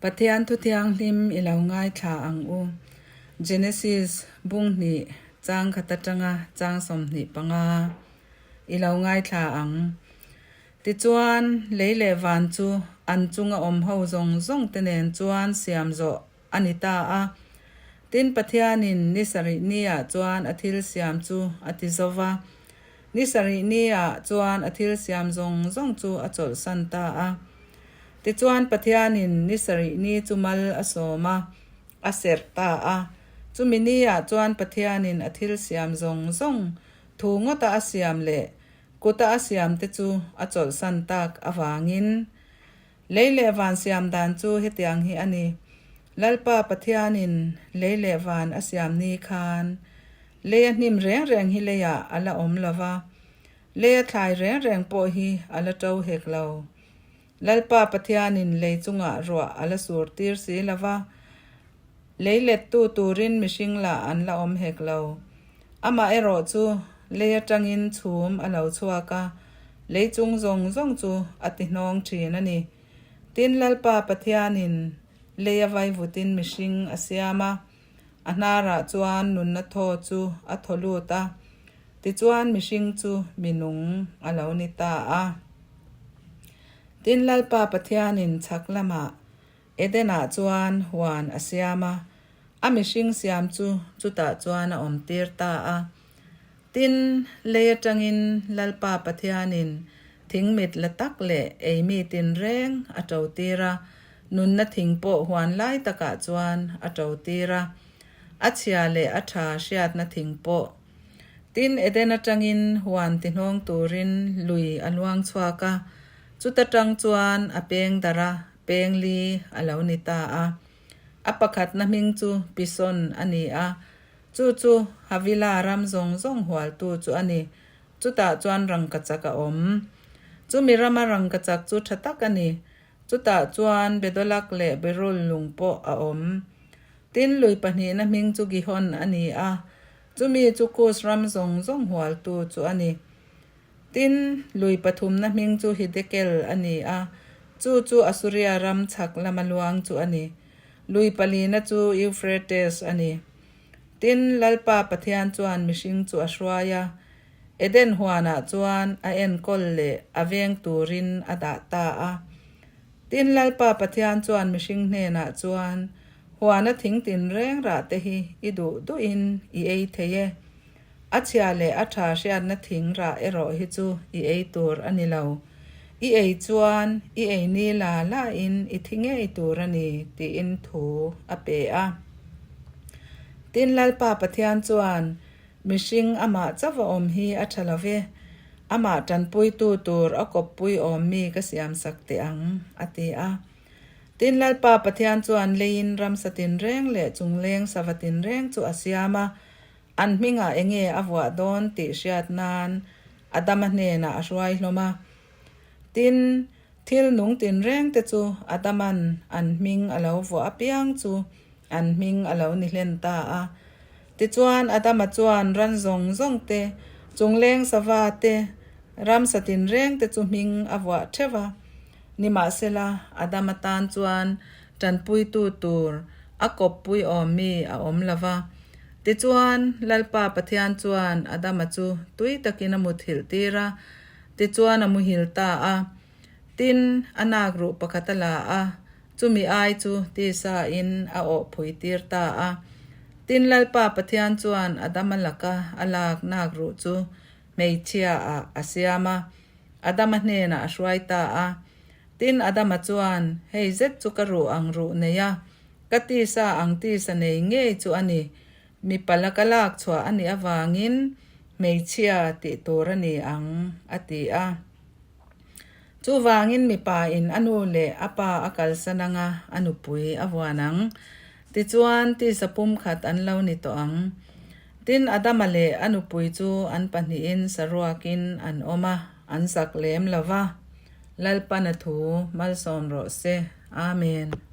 Pathian thu thianghlim i lo ngaithla ang u. Genesis bung hnih chang khat atanga chang 25 i lo ngaithla ang. Tichuan, lei leh van chu an chunga awm ho zawng zawng te nen chuan siam zawh a ni ta a. Tin, Pathianin ni sarih niah chuan a thil siam chu a ti zo va. Ni sarih niah chuan a thil siam zawng zawng chu a chawlhsan ta a. Tichuan, Pathianin ni sarih ni chu mal a sawm a, a serh ta a. Chumi niah chuan Pathianin a thil siam zawng zawng thu ngawta a siam leh kuta a siamte chu a chawlhsan tak avangin, Lei leh van siam dan chu hetiang hi a ni, Lalpa Pathianin lei leh van a siam ni khan leia hnim reng reng hi leiah a la awm lo va, leia thlai reng reng pawh hi a la to hek lo. Lalpa Pathianin lei chungah ruah a la sur tir si lo va, lei lettu turin mihring lah an la awm hek lo. Amaherawh chu lei atangin chhum a lo chhuak a, lei chung zawng zawng chu a ti hnawng thin a ni. Tin, Lalpa Pathianin lei a vaivutin mihring a siam a, a hnarah chuan nunna thaw chu a thaw lut a, tichuan mihring chu mi nung a lo ni ta a. Tin, Lalpa Pathianin chhak lamah Eden-ah chuan huan a siam a, a mihring siam chu chutah chuan a awmtir ta a. Tin, lei atangin Lalpa Pathianin thing mit la tak leh ei mi tinreng a totir a, nunna thing pawh huan lai takah chuan a totir a, a chhia leh a tha hriatna thing pawh. Tin, Eden atangin huan tihnawng turin lui a luang chhuak a, chuta tang chuan a peng darh a, Peng li a lo ni ta a. A pakhatna hming chu Pison a ni a, chu chu Havila ram zawng zawng hualtu chu a ni. Chutah chuan rangkachak a awm. Chumi rama rangkachak chu tha tak a ni. Chutah chuan Bedolak leh Berul lung pawh a awm. Tin, lui pahnihna hming chu Gihon a ni a, chumi chu Kus ram zawng zawng hualtu chu a ni. Tin, lui pathumna hming chu Hidekel a ni a, chu chu Asuria ram chhak lama luang chu a ni. Lui palina chu Euphrates a ni. Tin, Lalpa Pathian chuan mihring chu a hruai a, Eden huanah chuan a enkawl leh a veng turin a dah ta a. Tin, Lalpa Pathian chuan mihring hnenah chuan, Huana thing tinreng rah te hi i duh duhin i ei thei e. A chhia leh a tha hriatna thing rah erawh hi chu i ei tur a ni lo. I ei chuan i ei ni la la in i thi ngei tur a ni tiin thu a pe a. Tin Lalpa Pathian chuan mihring amah chauh a awm hi a tha lo ve, amah tanpuitu tur a kawppui awm mi ka siamsak teh ang a ti a. Tin Lalpa Pathian chuan leiin ramsa tinreng leh chungleng sava tinreng chu a siam a, An hmingah enge a vuah dawn tih hriat nan Adama hnenah a hruai hlawm a. Tin, thil nung tinreng te chu Adaman an hming a lo vuah apiang chu an hming a lo ni hlen ta a. Tichuan, Adama chuan ran zawng zawng te, chungleng sava te, ramsa tinreng te chu hming a vuah theuh a. Nimahsela, Adama tan chuan tanpuitu tur a kawppui awm mi a awm lo va. Tichuan, Lalpa Pathian chuan Adama chu tui takin a muthilh tir a, tichuan a muhil ta a. Tin, a nak ruh pakhat a la a, chumi ai chu tisa in a awh phui tir ta a. Tin, Lalpa Pathian chuan Adama laka a lak nak ruh chu hmeichhia ah a siam a, Adama hnenah a hruai ta a. Tin, Adama chuan, Hei zet chu ka ruh ang ruh nei a, Ka tisa ang tisa nei ngei chu a ni. Mipa laka lak chhuah a nih avangin hmeichhia tih tur a ni ang, a ti a. Chuvangin mipa in a nu leh a pa a kalsan anga a nupui a vuan ang. Tichuan tisa pumkhat an lo ni tawh ang. Tin, Adama leh a nupui chu an pahnihin saruakin an awm a, an zak lem lo va. Lalpana thu malsawm rawh se. Amen.